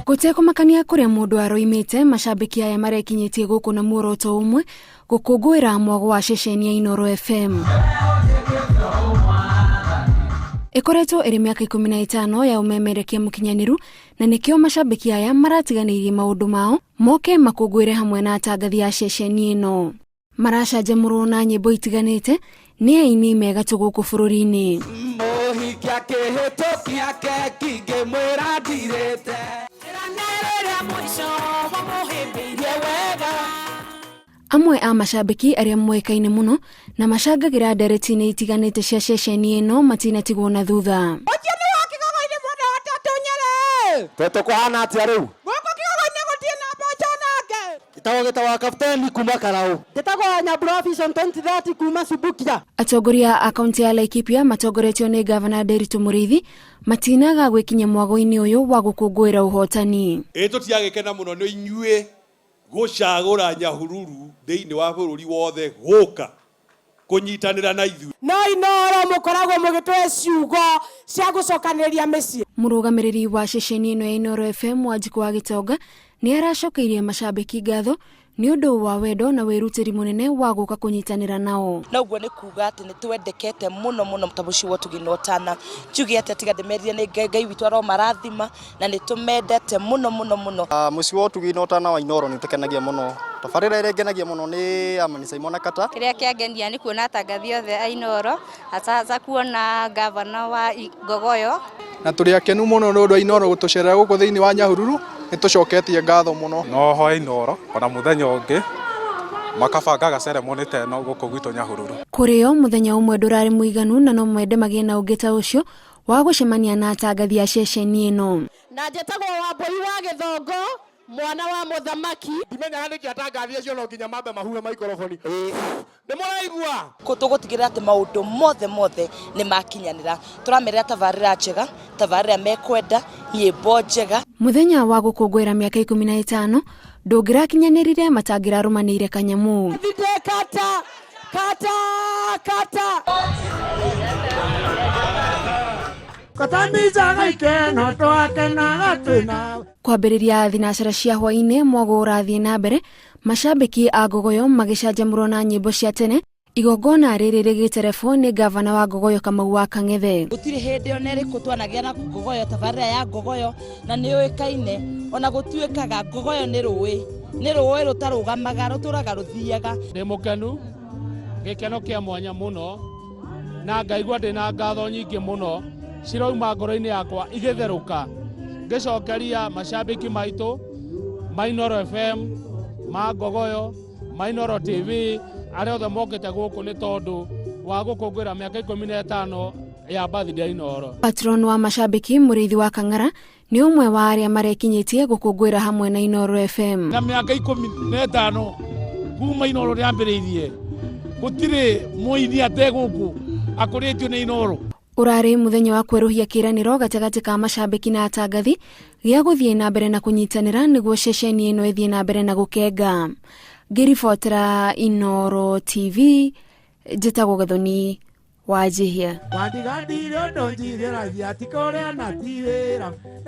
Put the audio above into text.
Gũtekũmakania kũrĩa mũndũ aroimĩte, macambĩki aya marekinyĩtie gũkũ na muoroto ũmwe, gũkũngũĩra mwago wa ceceni ya Inooro FM. Ĩkoretwo ĩrĩ mĩaka 15 ya ũmemerekia mũkinyanĩru na nĩkĩo macambĩki aya maratiganĩirie maũndũ mao moke makũngũĩre hamwe na atangathi a ceceni ĩno. Maracanjamũrwo na nyĩmbo itiganĩte nĩ aini me gatũ gũkũ bũrũri-inĩ. Mũhiki akĩhĩtũkia keki ngĩmwĩra ndirĩte. Amwe a macambĩki arĩa moĩkaine mũno na macangagĩra ndereti-inĩ itiganĩte cia ceceni ĩno matinatigwo na thutha. Ũcio nĩ wa Kĩgogo-inĩ mwena wa Tatu Nyerĩ. Toto kũhana atĩa rĩu? Gũkũ Kĩgogo-inĩ gũtirĩ na mboco nake. Gĩtagwo gĩtagwa kapteni kuma Karaũ. Njĩtagwo Nyambura Vision 2030 kuma Subukia. Atongoria a kaunti ya Laikipia matongoretio nĩ ngavana Nderitu Mũrĩithi matinaga gwĩkinya mwago-inĩ ũyũ wa gũkũngũĩra ũhotani. Ĩ tũtiagĩkena mũno nĩ inyuĩ gũcagũra Nyahururu thĩinĩ wa bũrũri wothe gũka kũnyitanĩra na ithuĩ. No Inooro mũkoragwo mũgĩtũhe ciugo cia gũcokanĩrĩria mĩciĩ. Mũrũgamĩrĩri wa ceceni ĩno ya Inooro FM Wanjikũ wa Gĩtonga nĩ aracokeirie macambĩki ngatho nĩ ũndũ wa wendo na wĩrutĩri mũnene wa gũka kũnyitanĩra nao. Na ũguo nĩ kuga atĩ nĩ twendekete mũno mũno ta mũciĩ wa Ũtugi na Ũtana. Njuge atĩa tiga ndĩmerire nĩ Ngai, Ngai witũ aromarathima na nĩ tũmendete mũno mũno mũno. Mũciĩ wa Ũtugi na Ũtana wa Inooro nĩ ũtũkenagia mũno. Tabarĩra ĩrĩa ĩngenagia mũno nĩ ya Manisa Imona Kata. Kĩrĩa kĩangenia nĩ kuona atangathi othe a Inooro, hasa kuona ngavana wa Ngogoyo. Na tũrĩ akenu mũno nĩ ũndũ wa Inooro gũtũcerera gũkũ thĩinĩ wa Nyahururu, nĩ tũcoketie ngatho mũno. No hoe Inooro ona mũthenya ũngĩ makabangaga ceremony ta ĩno gũkũ gwitũ Nyahururu. Kũrĩ o mũthenya ũmwe ndũrarĩ mũiganu na no mende magĩe na ũngĩ ta ũcio wa gũcemania na atangathi a ceceni ĩno. Na njĩtagwo Wambũi wa Gĩthongo, mwana wa mũthamaki. Ndimenyaga nĩkĩ atangathi acio no nginya mambe mahuhe maikoroboni. Nĩ mũraigua? Tũgũtigĩrĩra atĩ maũndũ mothe mothe nĩ makinyanĩra. Tũramerĩra tabarĩra njega, tabarĩra mekwenda, nyĩmbo njega. Mũthenya wa gũkũngũĩra mĩaka 15 ndũngĩrakinyanĩrire matangĩrarũmanĩire kanyamũ. Thite kata kata kata. Kwambĩrĩria thinacara cia hwaĩ-inĩ mwago ũrathiĩ na mbere, macambĩki a Ngogoyo magĩcanjamũrwo na nyĩmbo cia tene. Igongona rĩrĩ rĩgĩterebwo nĩ ngavana wa Ngogoyo Kamau wa Kang'ethe. Gũtirĩ hĩndĩ ona ĩrĩkũ twanagĩa na Ngogoyo, tabarĩra ya Ngogoyo, na nĩ yũĩkaine ona gũtuĩkaga Ngogoyo nĩ rũĩ, nĩ rũĩ rũtarũgamaga, rũtũraga rũthiaga. Ndĩ mũkenu, gĩkeno kĩa mwanya mũno, na ngaigua ndĩna ngatho nyingĩ mũno cirauma ngoro-inĩ yakwa igĩtherũka, ngĩcokeria macambĩki maitũ ma Inooro FM, ma Ngogoyo, ma Inooro TV, arĩa othe mokĩte gũkũ nĩ tondũ wa gũkũngũĩra mĩaka 15 ya birthday ya Inooro. Patron wa macambĩki Mũrĩithi wa Kang'ara nĩ ũmwe wa arĩa marekinyĩtie gũkũngũĩra hamwe na Inooro FM. Na mĩaka 15 kuma Inooro rĩambĩrĩirie, gũtirĩ mũini ate gũkũ akũrĩtio nĩ Inooro. Ũrarĩ mũthenya wa kwerũhia kĩĩranĩro gatagatĩ ka macambĩki na atangathi gĩa gũthiĩ na mbere na kũnyitanĩra nĩguo ceceni ĩno ĩthiĩ na mbere na gũkenga. Ngĩribotera Inooro TV, njĩtagwo Gathoni wa Njihia. Wandigandire ũndũ njirĩragia ti kũrĩa na ti wĩra.